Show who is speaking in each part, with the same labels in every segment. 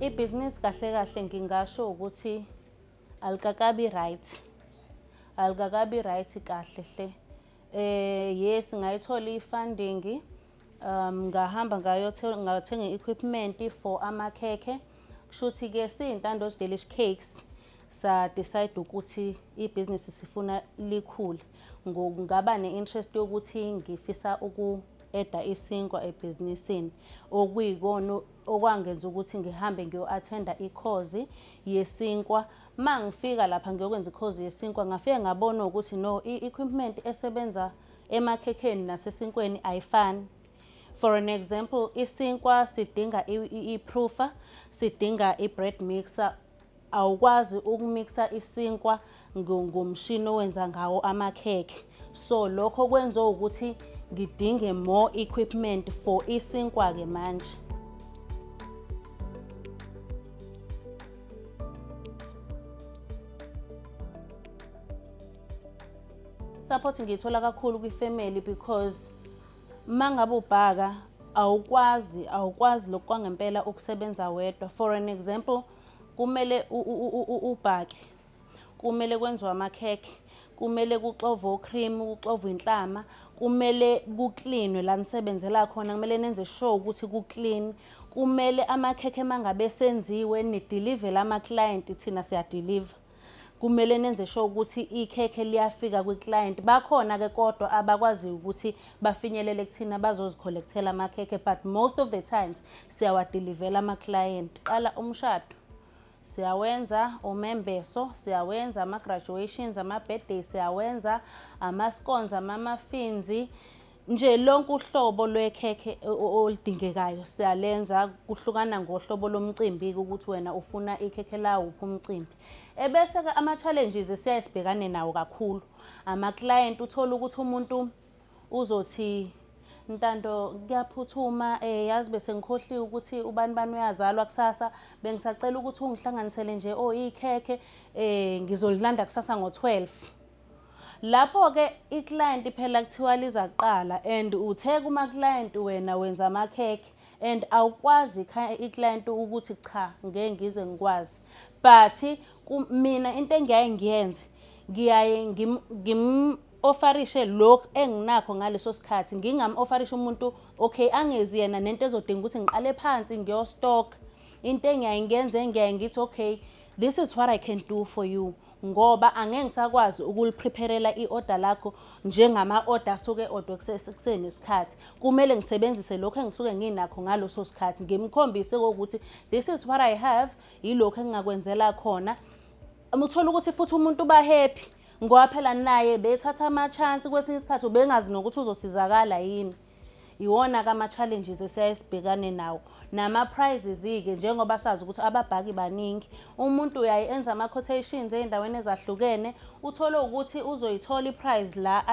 Speaker 1: Ibhizinisi kahle kahle ngingasho ukuthi alikakabi right, alikakabi right kahle hle. Yes, ngayithola i-funding, ngahamba ngathenga i-equipment for amakhekhe. Kushuthi-ke siyiNtando's Delish Cakes sa-decide ukuthi ibhizinisi sifuna likhule. Ngaba ne-interest yokuthi ngifisa uku-add-a isinkwa ebhizinisini, okuyikona okwangenza ukuthi ngihambe ngiyo-attend-a i-course yesinkwa. Uma ngifika lapha ngiyokwenza i-course yesinkwa, ngafike ngabona ukuthi no, i-equipment esebenza emakhekheni nasesinkweni ayifani. For an example, isinkwa sidinga i-proofer, sidinga i-bread mixer. Awukwazi ukumixa isinkwa ngomshini owenza ngawo amakhekhe. So lokho kwenza ukuthi ngidinge more equipment for isinkwa-ke manje. Support ngiyithola kakhulu kwi-family because uma ngabe ubhaka awukwazi lokhu kwangempela ukusebenza wedwa. For an example, kumele ubhake, kumele kwenziwe amakhekhe, kumele kuxovwe o-cream, kuxovwe inhlama, kumele kuklinwe la nisebenzela khona, kumele nenze sure ukuthi ku-clean. Kumele amakhekhe uma ngabe esenziwe nidilivele ama-client, thina siyadiliva. Kumele nenze sure ukuthi ikhekhe liyafika kwi-client. Bakhona-ke kodwa abakwaziyo ukuthi bafinyelele kuthina bazozi-collect-ela amakhekhe, but most of the times siyawadilivela ama-client. Qala umshado siyawenza, umembeso siyawenza, ama-graduations, ama-birthday siyawenza, ama-scones, ama-muffins, nje lonke uhlobo lwekhekhe oludingekayo siyalenza. Kuhlukana ngohlobo lomcimbi-ke ukuthi wena ufuna ikhekhe lawuphi umcimbi. Ebese-ke ama-challenges esiyaye sibhekane nawo kakhulu, ama-client uthola ukuthi umuntu uzothi, Ntando, kuyaphuthuma, yazi bese ngikhohliwe ukuthi ubani bani uyazalwa kusasa, bengisacela ukuthi ungihlanganisele nje ikhekhe, ngizolilanda kusasa ngo-12. Lapho-ke i-client phela kuthiwa liza kuqala and uthe kuma-client wena wenza amakhekhe and awukwazi i-client ukuthi cha, ngeke ngize ngikwazi. But mina into engiyaye ngiyenze, ngiyaye ngim-offerishe lokhu enginakho ngaleso sikhathi, ngingam-offerishi umuntu okay angezi yena nento ezodinga ukuthi ngiqale phansi ngiyo-stock. Into engiyaye ngiyenze, ngiyaye ngithi okay, this is what I can do for you, ngoba angeke ngisakwazi ukuliprepare-ela i-order lakho njengama-order asuke e-odwe kusenesikhathi. Kumele ngisebenzise lokhu engisuke nginakho ngaloso sikhathi, ngimkhombise ukuthi this is what I have, yilokhu engingakwenzela khona. Uthola ukuthi futhi umuntu uba happy ngoba phela naye bethatha ama-chance, kwesinye isikhathi ubengazi nokuthi uzosizakala yini. Iwona-ke ama-challenges esiyaye sibhekane nawo. Nama-prices-ke, njengoba sazi ukuthi ababhaki baningi, umuntu uyaye enze ama-quotations ey'ndaweni ezahlukene, uthole ukuthi uzoyithola i-price la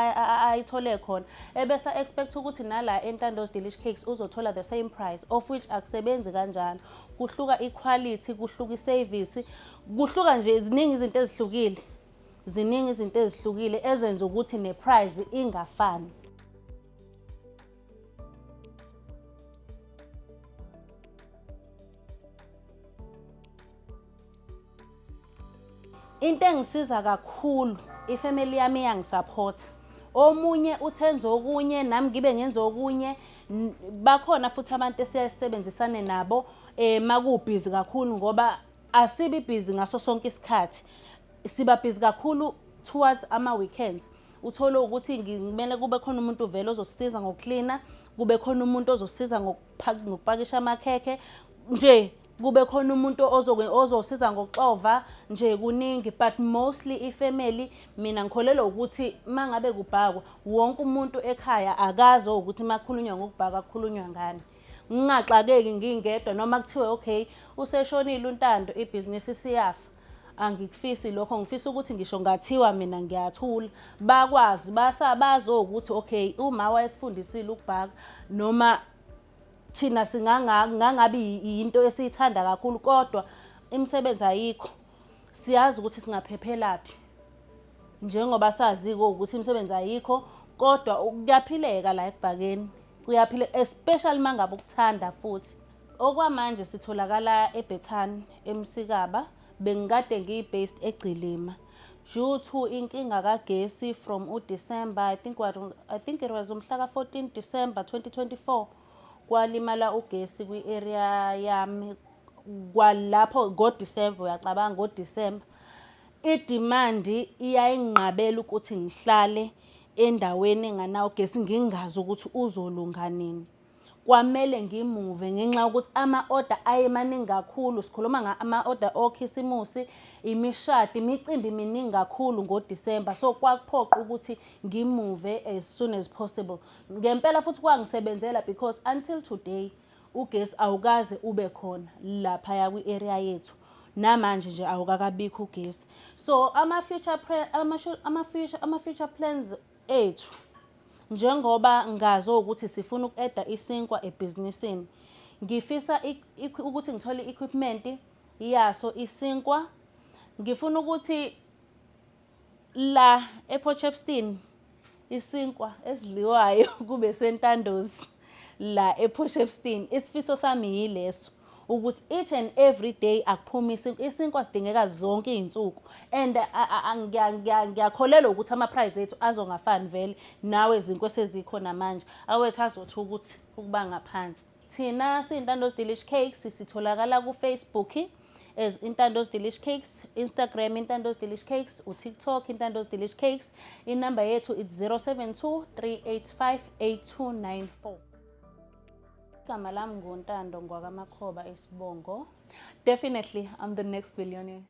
Speaker 1: ayithole khona, ebese expect ukuthi nala eNtando's Delish Cakes uzothola the same price, of which akusebenzi kanjalo. Kuhluka i-quality, kuhluka i-service, kuhluka nje ziningi izinto ezihlukile. Ziningi izinto ezihlukile ezenza ukuthi ne-price ingafani. Into engisiza kakhulu, ifamily yami iyangisapotha. Omunye uthenza okunye, nami ngibe ngenza okunye. Bakhona futhi abantu esiyaye sisebenzisane nabo makubhizi kakhulu, ngoba asibi busy ngaso sonke isikhathi. Siba busy kakhulu towards ama-weekends. Uthole ukuthi kumele kube khona umuntu vele ozosisiza ngokuklina, kube khona umuntu ozosiza ngokupakisha amakhekhe nje, kube khona umuntu ozosiza ngokuxova nje, kuningi. But mostly ifamily, mina ngikholelwa ukuthi uma ngabe kubhakwa wonke umuntu ekhaya akazi ukuthi uma kukhulunywa ngokubhaka kukhulunywa ngani. Ngingaxakeki ngingedwa noma kuthiwe okay useshonile uNtando, ibhizinisi siyafa. Angikufisi lokho, ngifisa ukuthi ngisho ngathiwa mina ngiyathula, bakwazi bazi ukuthi okay uma wayesifundisile ukubhaka, noma thina singangabi yinto esiyithanda kakhulu, kodwa imisebenzi ayikho, siyazi ukuthi singaphephelaphi. Njengoba sazi-ke ukuthi imisebenzi ayikho, kodwa kuyaphileka la ekubhakeni, kuyaphileka especially uma ngabe ukuthanda futhi. Okwamanje sitholakala eBethani, eMsikaba. Bengikade ngiyi-based eGcilima. Due to inkinga kagesi from uDecember, I think it was umhla ka-14 December 2024, kwalimala ugesi kwi-area yami kwalapho ngoDisemba. Uyacabanga, ngoDisemba i-demand iyayinqabela ukuthi ngihlale endaweni enganawo ugesi, ngingazi ukuthi uzolunga nini. Kwamele ngi-move ngenxa yokuthi ama-order ayemaningi kakhulu. Sikhuluma ama-order okhisimusi, imishado, imicimbi miningi kakhulu ngoDisemba, so kwakuphoqa ukuthi ngi-move as soon as possible. Ngempela futhi kwangisebenzela because until today ugesi awukaze ube khona laphaya kwi-area yethu. Namanje nje awukakabikho ugesi. So ama-future plans ethu, njengoba ngazi ukuthi sifuna uku-add-a isinkwa ebhizinisini, ngifisa ukuthi ngithole i-equipment yaso isinkwa. Ngifuna ukuthi la ePort Shepstone isinkwa esidliwayo kube seNtandozi la ePort Shepstone. Isifiso sami yileso, ukuthi each and every day akuphume isinkwa. Isinkwa sidingeka zonke iy'nsuku and ngiyakholelwa ukuthi ama-price ethu azongafani vele nawe zinkwa esezikhona manje. Awethu azothi ukuthi ukuba ngaphansi. Thina siyiNtando's Delish Cakes, sitholakala ku-Facebook as Intando's Delish Cakes, Instagram Intando's Delish Cakes, uTikTok Intando's Delish Cakes. Inamba yethu it's 072 385 8294. Igama lami nguNtando, ngwakaMakhoba isibongo. Definitely I'm the next billionaire.